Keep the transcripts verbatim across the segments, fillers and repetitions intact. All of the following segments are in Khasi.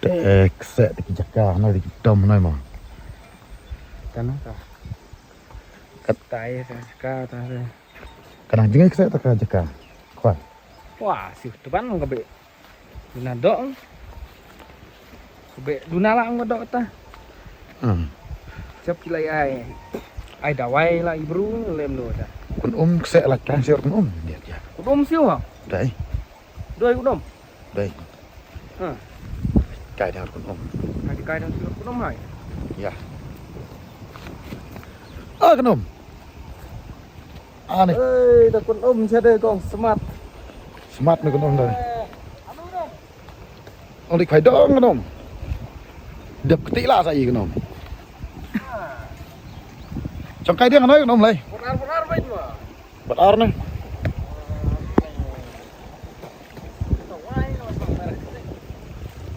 Eh, kseh te ki jaka, na te ki dom na ma. Tana ka. Kat- Tai ka jaka ta. Ka nang jngai kseh te ka jaka. Khwa. Wah, si teban ka be. Duna dok. Ka be duna la ka dok ta. Hmm. Chap ki lai ai. Ai dawai la i bru lem lo ta. Kun um kseh la kan sir kun um. Dia dia. Kun um siu ha. Dai. Doi kun um. Dai. Ha. Kai dar kun um. Kai kai dar kun um hai. Ya. Ah kun um. Ah ni. Eh, da kun um sha de kong smart. Smart ni kun um dai. Ong dik phai dong kun um. Dep keti la sa i kun um. Chong kai dia kun um lai. Putar putar bai tu. Bat ar ne.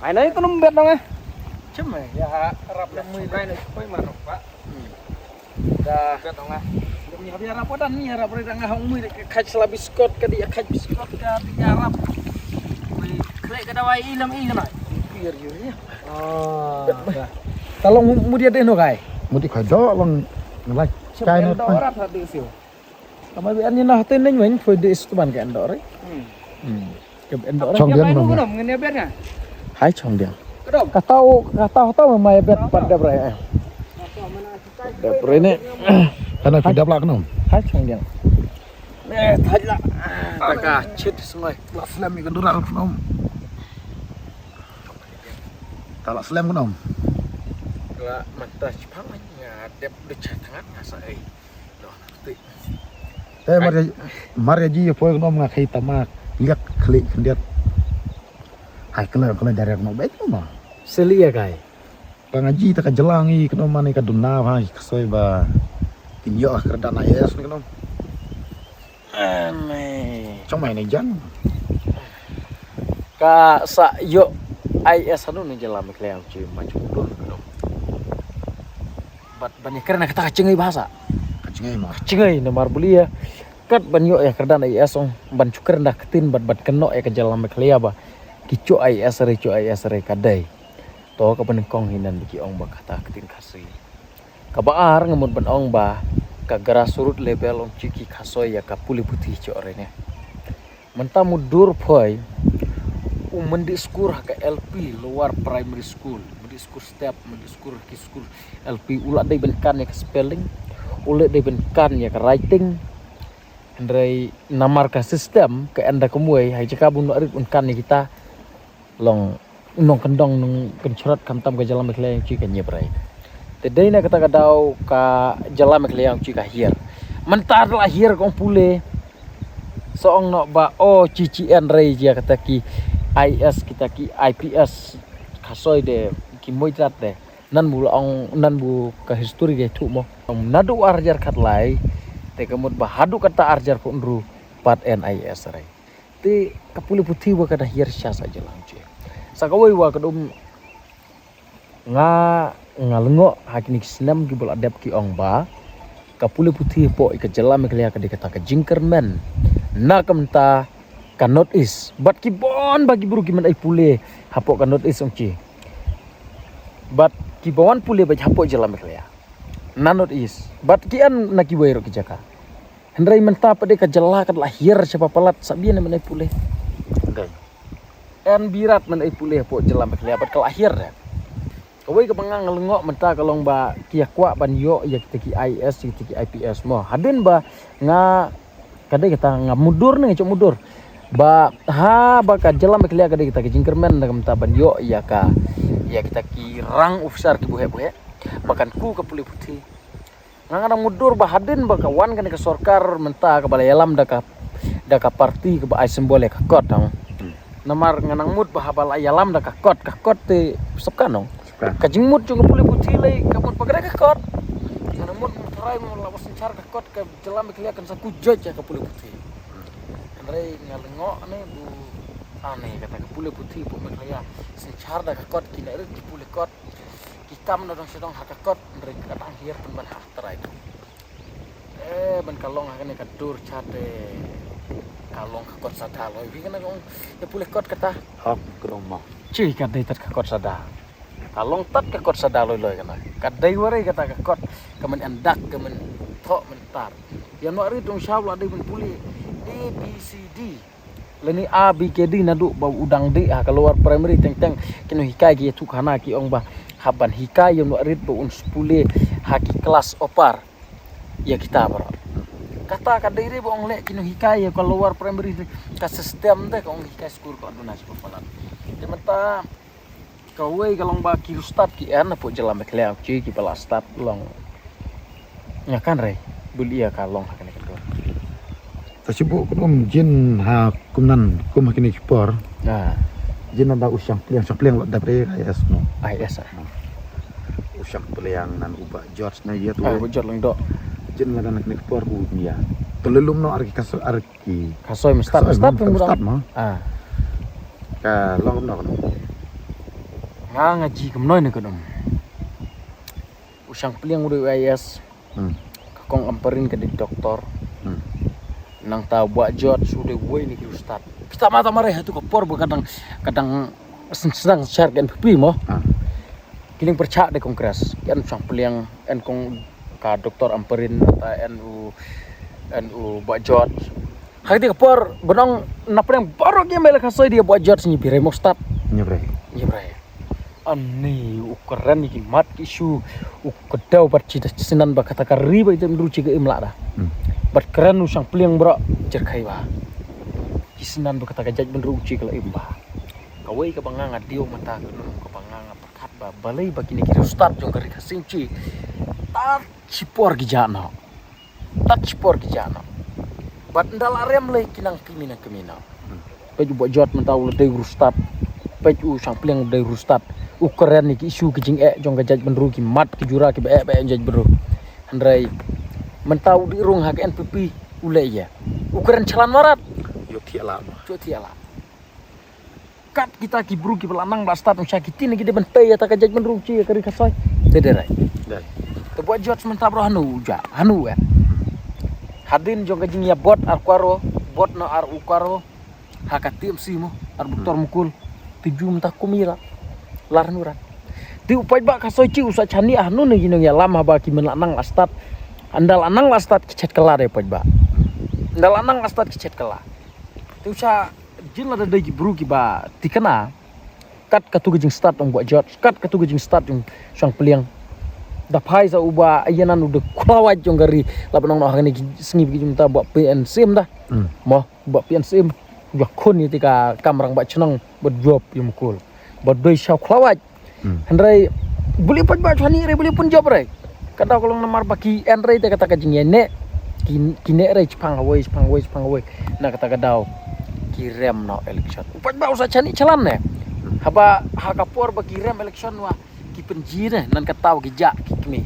Ai nai tu num bet dong eh. Chem eh ya rap na mui kai na koi ma rap ba. Da bet dong eh. Ni habia rap dan ni rap re dang hong mui ka khaj sla biskot ka dia khaj biskot ka dia rap. Mui kre ka dawai i nam i na. Pier yu ni. Ah. Talong mu dia de no kai. Mu di kai do long lai. Kai no. Rap ha de siu. Ka ma bi an ni na hate neng weng foi de istu ban ka endo re. Hmm. Ka endo re. Chong dia no. Ngene ber nga. Hai chong dia. Ka tau ka tau tau ma bet pat dep re. Dep re ne. Kana ki dep la knom. Hai chong dia. Eh thaj la. Ta ka chit sngoi. La slem ni ka dural knom. Ta la slem knom. La mata chipang nga dep de chat ngat nga sa ei. Te mar ya mar ya ji ya poi knom nga khai tama liak khli khyndiat. Hai kle kle dare knom bek ma. Seli ya kai. Ba nga ji ta ka jela ngi knom mane ka duna ba ka soi ba. Kin yo ka da na yes ni knom. Ane. Chong mai ni jan. Ka sa yo I S anu ni jela me kle ang chi ma chu dun knom. Bat ban ya kren kata ka chingai bahasa. Ka chingai ma. Chingai na mar bulia. Kat ban yo ya kerdan I S ong ban chukar da ketin bat bat keno ya ka jalan Meghalaya ba. Ki cho I S re cho I S re ka dei. To ka ban kong hinan ki ong ba kata ketin kasi. Ka ba ar ngamut ban ong ba ka grassroot level ong chi ki khasoi ya ka pule puthi cho re ne. Mynta mudur phoi u myndi skur ha ka L P lower primary school, myndi skur step, myndi skur ki skur L P u la dei ban kan ya ka spelling, u la dei ban kan ya ka writing. Hynrei namar ka system ka enda kumwei hai jaka bun rit un kan ya kita long nong kendong nong kenchrot kam tam ka jala Meghalaya chi ka nyep rai. Te dei na kata ka daw ka jala Meghalaya chi ka hiar. Mentar la hiar kong pule. So ong no ba o chi chi en rai jia kata ki I S kita ki I P S. Khasoi de ki moitrat de. Nan bu la ong nan bu ka history ge thu mo. Nadu arjar khat lai. Te kamut ba hadu kata arjar pun ru pat N I S rai. Te ka pule puthi wa ka da hiar sha sa jalang che. Sa ka wei wa ka dum nga nga lengo ha kini ki snem ki bula dep ki ong ba ka pule puthi po i ka jala Meghalaya ka di kata ka jingkermen na ka menta ka North East. Bat ki bon ba ki bru ki men ai pule hapo ka North East ong chi. Bat ki bawan pule ba hapo jala Meghalaya na North East. Bat ki an na ki wei ro ki jaka. Hynrei mynta pat de ka jylla ka la hiar sha palat sa bian mynai pule. Dei. En birat mynai pule hapoh jylla Meghalaya bad ka la hiar de. Kawei kaba nga nga lyngngoh mynta ka long ba ki ïa kwah ban ïoh ïa kita ki I A S, kita ki I P S mo. Hadien ba nga ka dei kata nga mudur ne nga jop mudur. Ba ha ba ka jylla Meghalaya ka dei kata ka jingkyrmen na ka mynta ban ïoh ïa ka ïa kita ki rang officer ki buhek buhek. Ba kan ku ka pule puthi. Nga nga nang mudur ba hadien ba ka wan kane ka sorkar mynta kaba la ïalam da ka da ka parti kaba ai symbol ïa ka kot tang. Namar nga nang mut ba haba la ïalam da ka kot, ka kot te sep ka nong. Ka jingmut jong ka pule puthi lei ka mut ba ka kot. Nga nang mut mut rai mut la ba synchar ka kot ka jylla Meghalaya kan sa ku judge ïa ka pule puthi. Hynrei nga lyngngoh ne bu ane kata ka pule puthi pu Meghalaya synchar da ka kot ki na rit ki pule kot. Ki kam na dang sha dang ha ka kot, hynrei ka dang hiar pynban ha trai tu. Eh, ban ka long ha kane ka dur chat eh. Ka long ka kot sa da loi wi kane long. Ïa pule kot kata. Hok kro ma. Chi ka dei tat ka kot sada. Ka long tat ka kot sada loi loi kana. Ka dei wari kata ka kot ka men endak ka men thok men tar. Ïa no ri dong shaw la dei men pule A B C D. Lani A B K D nadu ba u dang dei ha ka lower primary teng teng kino hikai ki tuk hana ki ong ba haban hikai ïa no ri ba un pule ha ki class opar. Ïa kita bro. Kata ka dei re ba ong le kino hikai ïa ka lower primary ka system de ka ong hikai school ka duna sku palat. Te mata kawei ka long ba ki start ki en apo jela me klea chi ki pala start long. Nga kan re bul ïa ka long ha kane ka dor. Ta chibu kudum jin ha kumnan kum ha kine ki por. Ah. Jin nanda u shang pliang shang pliang lo dap re I S no. I S ah. U shang pliang nan u ba George na ïa tu. Ah, u George lang do. Jin la kan kine ki por u nia. Telelum no ar ki kaso ar ki. Kasoi mestap mestap pun start ma. Ah. Ka long no no. Nga ngaji kumnoi ne kudum. U shang pliang u dei I S. Hmm. Ka kong Ampareen ka dei doktor. Hmm. Nangta u Bah George u dei wei ni ki ustad. Kita mata mare hatu ka por ba kadang kadang seng seng shar kan pipi mo. Ah. Kiling percha de kongres. Kan shang pliang en kong ka doktor Ampareen ta en u en u Bah George. Hati ka por benong na pdeng baroh ki mele ka soi dia Bah George ni pire mo stad. Ni pire. Ni pire. Ani u kren ni ki mat ki shu u kedau bat cita sinan ba kata ka ri ba ita mendru ci ga im lada. Hmm. Bat kren u shang pliang bro jerkai ba. Ki sinan ba kata ka jaj mendru ci ga im ba. Kawei ka banga nga diu mata ka nuru ka banga nga perkat ba balai ba kini ki ustad jong ka ri ka sing ci. Tat ci por ki jana. Tat ci por ki jana. Bat ndal arem lei ki nang ki mina ki mina. Pej u Bah George menta u ledei u ustad. Pej u shang pliang ledei u ustad. U kren ni ki isu ki jing eh jong ka jaj bendru ki mat ki jura ki ba eh ba eh jaj bendru. Hynrei menta u di rung ha ka N P P u lei ya. U kren chalan marat. Yo ti ala ma. Yo ti ala. Kat kita ki bru ki bala nang ba stad msha ki tin ki de bentai ya ta ka jaj bendru ci ka ri ka soi. Te de rai. Dai. Te Bah George menta bro hanu ja hanu ya. Hadin jong ka jing ya bot ar kwaro bot no ar u kwaro. Ha ka T M C mo ar doktor mukul. Te ju menta kumira. Lar nuran. Te u paj ba ka soi ci u sa chani hanu ne ginong ya lam haba ki men la nang la stad. Andal anang la stad ki chet kala de paj ba. Andal anang la stad ki chet kala. Te u sa jin la da dei ki bru ki ba tikana. Kat katu ka jing stad ong Bah George kat katu ka jing stad ong shang pliang. Da phai sa u ba ayanan u de khulawat jong gari la ba nong no hangni ki sngi ki jing ta ba P N C M da. Hmm. Mo ba P N C M. Ba khun ni tika kamrang ba chnong ba job yum kul. Ba doi shaw khulawat. Hmm. Hynrei buli paj ba chani re buli pun job re. Ka daw ka long namar ba ki en rei te kata ka jingïaineh. Ki, ki neh rei chipang hawei, chipang hawei, chipang hawei. Na kata ka daw ki rem na election. U paj ba u sa chani chalan ne. Hmm. Haba ha ka por ba ki rem election wa ki pynji ne nan ka taw ki ja ki kmi.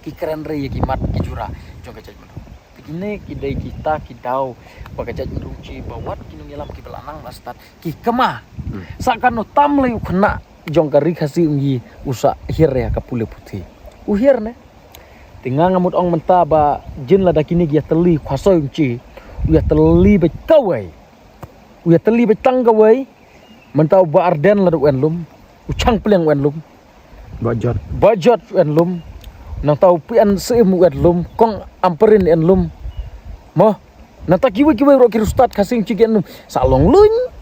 Ki kren rei ki mat ki jura jong ka jaj mendru. Te kine ki dei kita ki daw ba ka jaj mendru chi ba wat ki nongïalam ki ba la nang la stad ki kama. Hmm. Sa ka no tam lei u khna jong ka ri Khasi ung yi u sa hiar ya ka pule puthi. U hiar ne. Te nga nga mut ong menta ba jin la da kini ki ya teli khasoi ung chi. U ya teli ba kawai. U ya teli ba tang kawai. Menta u ba Arden la da u en lum. U chang pliang u en lum. Ba jot. Ba jot u en lum. Nang tau pi an sim u en lum. Kong amperin en lum. Mo. Nata kiwi kiwi ro ki rustat ka sing chigen num. Sa long luny.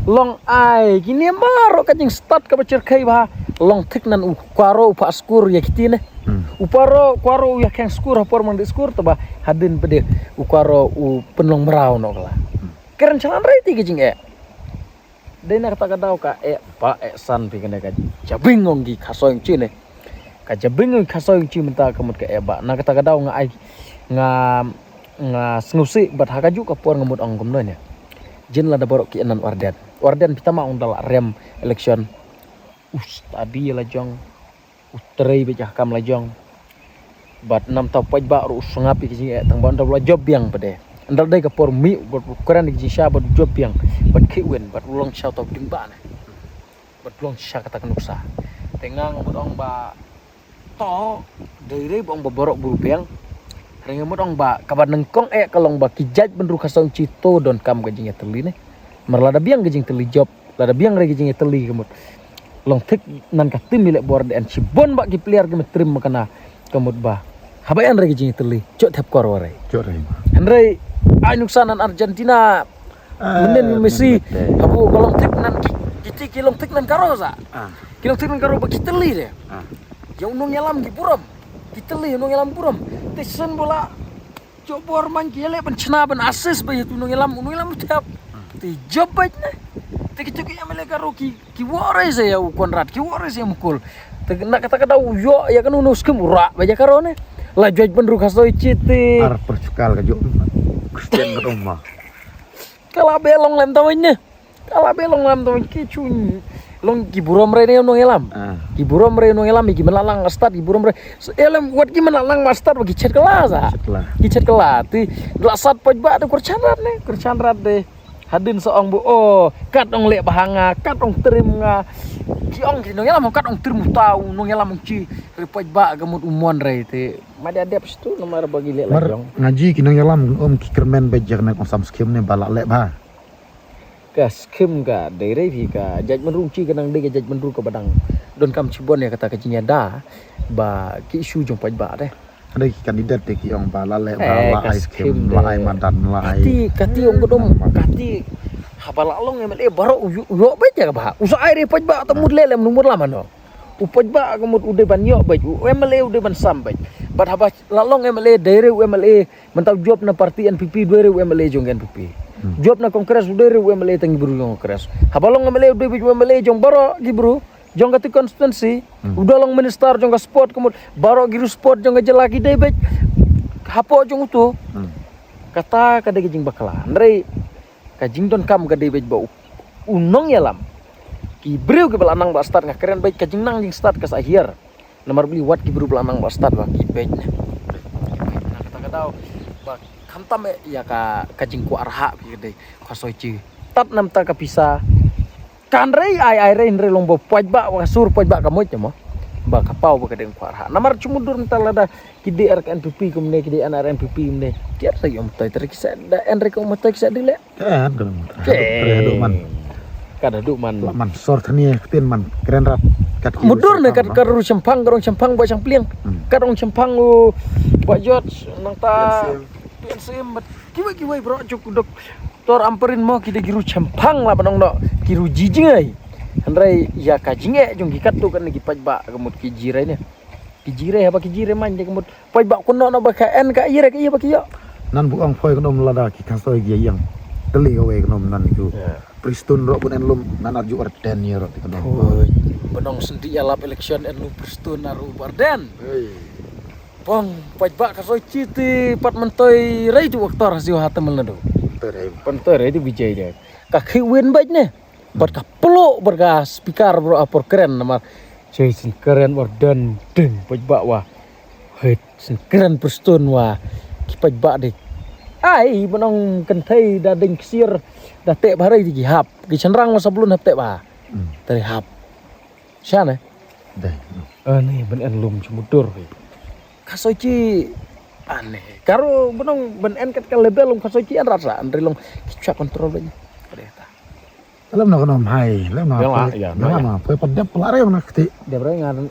Long ai kini ma ro ka jing stat ka bachir kai ba. Long thik nan u kwaro u pa skur ya kitine. Hmm. U paro kwaro u ya keng skur ha por mang di skur to ba hadin pede u kwaro u penlong merau no kala. Hmm. Keren chalan rei ti ki jing eh. Dei na kata ka daw ka eh ba eh san pi kene ka jabing ong ki khasoi chi ne. Ka jabing ong khasoi chi mynta ka mut ka eh ba. Na kata ka daw nga ai nga nga sngewsi bad ha ka juk ka por nga mut ong kumno ne. Jin la da borok ki enan warden. Warden pita ma ong dal rem election. Us tadi la jong. U trei bad ka kam la jong. Bad nam tau paj ba ru sngap ki jing eh tang ba ndau la job biang pade. Ndal dei ka por mi bad kran ki jing sha bad job biang. Bad ki wen bad long sha tau ding ba ne. Bad long sha kata ka nuksa. Te ngang bad ong ba to dei rei ba ong ba borok buru biang. Reng mut ong ba ka ba nengkong eh ka long ba ki jaj bendru ka song chi to don kam ka jing eh teli ne. Mar la da biang ka jing teli job. Lada biang re ki jingïatylli ka mut. Long thik nan ka tim ïaleh bor de en shibun ba ki player ki ma trim ma kana ka mut ba. Haba en re ki jingïatylli. Chok thep kor ware. Chok re. Hynrei ai nuksan nan Argentina. Ah, Menen Messi. Menen. Habu ka long thik nan ki, ki, ki long thik nan karo sa. Ah. Ki long thik nan karo ba ki tylli de. Ah. Ïa u nongïalam ki burom. Ki tylli u nongïalam burom. Te shen bola. Jop bor man ki ïaleh ban chna ban assist ba ïa u nongïalam, u nongïalam u thep. Te jop bad ne. Te ki jop ki M L A karo ki, ki wore se ïa u Conrad, ki wore se ïa u Mukul. Te na kata ka daw u ïoh ïa kano kano skim u rah ba ïa karo ne. La jop ban ruh ka soi chiti. Ar perchukal ka jop. Christian ka dong ma. Ka la be long lem tawin ne. Ka la be long lem tawin ki chun. Long ki burom re ne nongïalam. Ah. Ki burom re nongïalam ki man la lang stad ki burom re. So, ïalem wat ki man la lang stad ba ki chet kala sa. Chet kala. Ki chet kala. Ti la sat poj ba de kurchan rat ne. Kurchan rat de. Hadin sa ong bu oh kat ong leh ba ha nga, kat ong trim nga. Ki ong ki nongïalam kat ong trim u ta u nongïalam ong chi. Re poj ba ka mut u mon re te. Ma dia dep stu namar ba ki leh la jong. Ngaji ki nongïalam um ki kyrmen ba jak ne ong sam skim ne ba la leh ba. Ka skim ka dei re phi ka judgment room chi ka nang dei ka judgment room ka ba dang don kam chibon ïa kata ka jingïada ba ki issue jong poj ba de. Ada ki candidate de ki ong ba la leh ba la ai skim, la ai madan, la ai. Kati, kati ong ka dum, kati haba la long M L A baroh u ïoh bad ïa ka ba. U sa ai re poj ba ta mut leh lem numur la mano. U poj ba ka mut u dei ban ïoh bad u M L A u dei ban sam bad. Bad haba la long M L A dei re u M L A Mynta u jop na parti N P P u dei re u M L A jong N P P. Jop na Congress u dei re u M L A tang ki bru jong Congress. Haba long M L A u dei u M L A jong baroh ki bru jong kata constituency. U da long minister jong ka sport ka mut baroh ki ru sport jong ka jylla ki dei bad hapoh jong uto. Kata ka dei ka jingbakla. Hynrei ka jingdonkam ka dei bad ba u, u nongïalam. Ki briew ki ba la nang ba stad nga kren bad ka jingnang jingstad ka sa hiar. Namar bli wat ki bru ba la nang ba stad ba ki beit ne. Ki beit na kata ka daw ba khamtam eh ïa ka, ka jingkwah rha ki dei ka soi chi. Tat nam ta ka pisa. Kan rei ai ai rei hynrei long ba poj ba wa sur poj ba ka moj mo. Ba ka pau ba ka deng kwah rha. Namar chumudur mynta lada ki dei ar ka N P P kumne ki dei an ar N P P kumne. Ki ar sa yom toi ter ki sa da en rei ka mo toi ki sa dei le. Kan, kan. Kan. Tre haduh man. Kan haduh man. La man sor thani ktien man kren rat. Kat ki mudur ne kat, kat ru chempang, kat rong chempang ba chang pliang. Kat rong chempang u ba jot nang ta. P N C M. P N C M bat. Kiwei kiwei bro juk dok. Tor amperin mo ki de ki ru chempang la banong no. Ki ru jijing ai. Hynrei ïa ka jingeh jong ki kat tu kan ki paj ba ka mut ki jirai ne. Ki jire haba ki jire man je kmut. Poi ba kun no no ba ka en ka ire ka ire ba ki yo. Nan bu ong poi knom lada ki khasoi ki yang. Teli ka wei knom nan ku. Pristun ro bun en lum nan arju arden ye ro ti knom. Poi. Benong sendi alap election en lum pristun aru barden. Pong poi ba khasoi chiti pat mentoi rei tu aktor siu ha Tamil Nadu. Mentoi rei. Mentoi rei tu Vijay dia. Ka khi win bait ne. Bad ka plo bad ka speaker bro apor kren namar. Chei sin kren bor den ding poj ba wa. Hei sin kren pristun wa. Ki poj ba dik. Ai benong kenthei da ding ksir da te barai di ki hap. Ki chanrang wa sablun hap te ba. Tari hap. Shan eh. Dai. Ani ben en lum chumudur. Khasoi chi ani. Karo benong ben en kat ka level lum khasoi chi an rasa an rilong. Kichwa control ni. Lem na knom hai, lem na. Lem na, poi, ya, lem na, poi pat dep la reng na kti. Dep reng ngan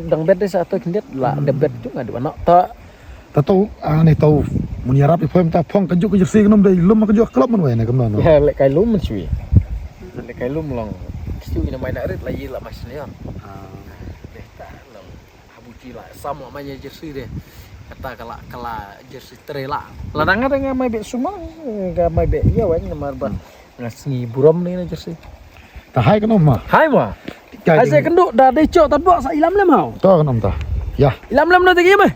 dang bet desa to kindet la dep bet tu ngan dep na. Ta. Ta tu ani tau mun yarap i poi ta phong ka juk ka jersey knom dei lum ka juk klub man wei na knom. Ya le kai lum man sui. Le kai lum long. Kistu ina mai na rit la yi la mai senior. Deh ta long. Habu chi la sam la mai jersey de. Kata kala kala jersey tre la. La dang ada nga mai be suma nga mai be ya wen nga mar ba. Nga sngi burom ni na jersey. Ta hai knom ma. Hai ma. Hai se kendu da dei chok ta dok sa ilam lem hau. To knom ta. Ya. Ilam lem na tegi me.